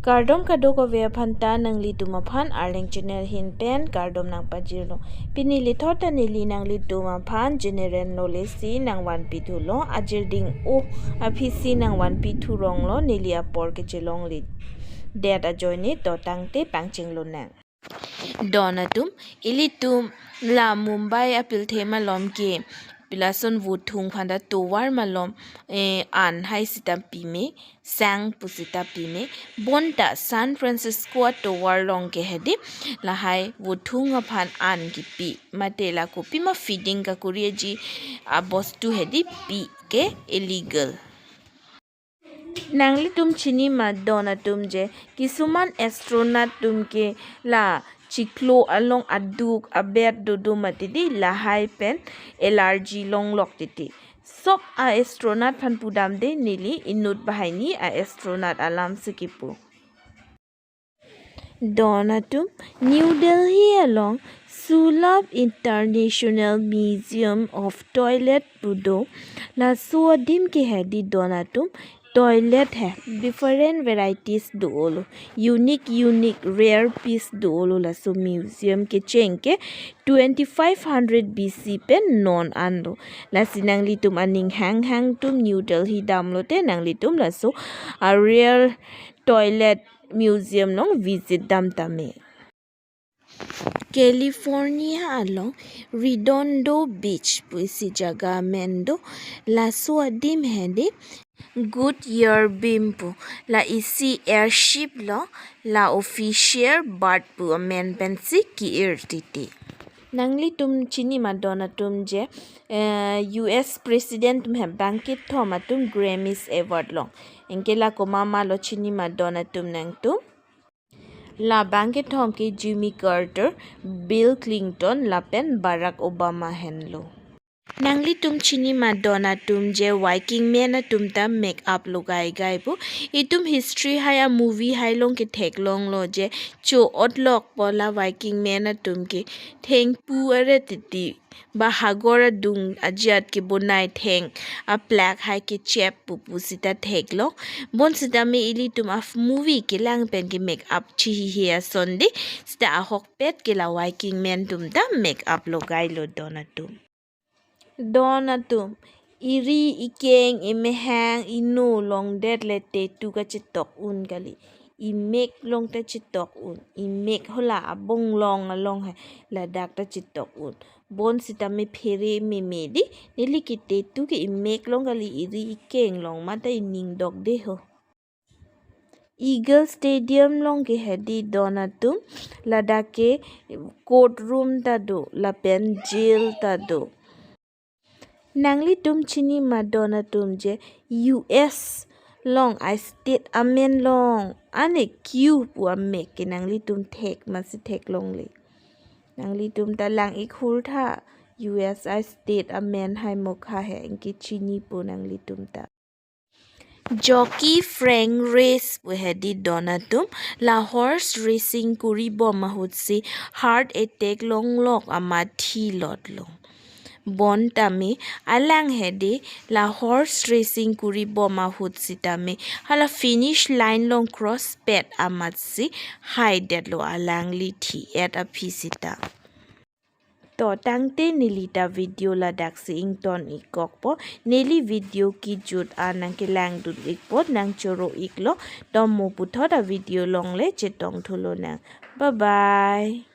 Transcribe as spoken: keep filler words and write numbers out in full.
Kardom kadokave aphan ta, nanglitum aphan Arleng channel ahin pen kardom nangpajirlo. Pini lithot ta neli nanglitum aphan general knowledge si nangvanpi thulo, ajirding o aphi si nangvanpi thuronglo, neli apor kechelongle det ajoine. To tangte pangchenglonang. Don atum, ilitum la Mumbai apilthe malom ke, pilason vothung phanta tovar malom, eh, an hai sita pime, sang pu sita pime, bonta San Francisco atovar along ke hedi, lahai vothung aphan an kipi, mate la kopima feeding kakuri aji abostu hedi pi ke illegal. Nanglitum chini ma don atum je, kisuman astronaut atum ke la chiklo along aduk abet dodo mati di, lahai pen allergy longlok titi. Sop a astronaut aphan pudamde, neli inut banghini a astronaut alam si kipu. Don atum, New Delhi along Sulabh International Museum of Toilet pu do, laso adim ke hedi don atum, toilet he different varieties do-olo, unique unique rare piece do-olo, laso museum kecheng ke twenty-five hundred B C pen non anlo. Lasi nanglitum aning hanghang atum New Delhi damlote nanglitum laso a rare toilet museum along visit dam tame. California along Redondo Beach pu isi jaga amen do, laso adim hedi Goodyear Beam pu, la isi airship lo, la official bird pu amen pensi ki-ir titi. Nanglitum chini ma don atum je, eh, U S President atum he bangkethom atum Grammys Award long. Anke la komat malo chini ma don atum nangtum. La bangkethom ke Jimmy Carter, Bill Clinton, lapen Barack Obama henlo. Nanglitum chini ma don atum je Viking men atum ta make up logai gai pu. Itum history hai a movie hai along ketheklonglo je cho-otlokpo la Viking men atum ke thengpu are titi ba hagor adung ajat kebonai theng aplak hai kechep pupu sita theklong. Bonsitame ilitum a movie kelang pen ke make up chihihe ason di, sita ahokpet ke la Viking men atum ta make up logailo don atum. Don atum, iri ikeng imehang ino longdet le tattoo kachetok un kali. Imek along ta chetok un, imek hala abong long along he ladak ta chetok un. Bonsitame phere meme di, neli ke tattoo ke imek along kali, iri ikeng along mate ining dokde ho. Eagle Stadium along ke hedi don atum, ladak ke court room ta do, lapen jail ta do. Nanglitum chini ma don atum je U S along a state amen long ane Q pu amek ke nanglitum thek masi theklongle. Nanglitum ta lang-ik hur tha, U S a state amen hai mokha he, anke chinipo nanglitum ta. Jockey Frank Race pu hedi don atum, la horse racing kuribom ahutsi heart attack longlok amat thilotlo. Bontame alang hedi la horse racing kuribom ahut sitame hala finish line along cross pet amatsi haidetlo, alangli thi-et aphi sita. To tangte neli ta video ladaksi ington-ikkokpo, neli video kejut an nangkelangdun-ikpo, nangchoro-iklo, to mo puthot a video along le chetong thulonang. Bye bye.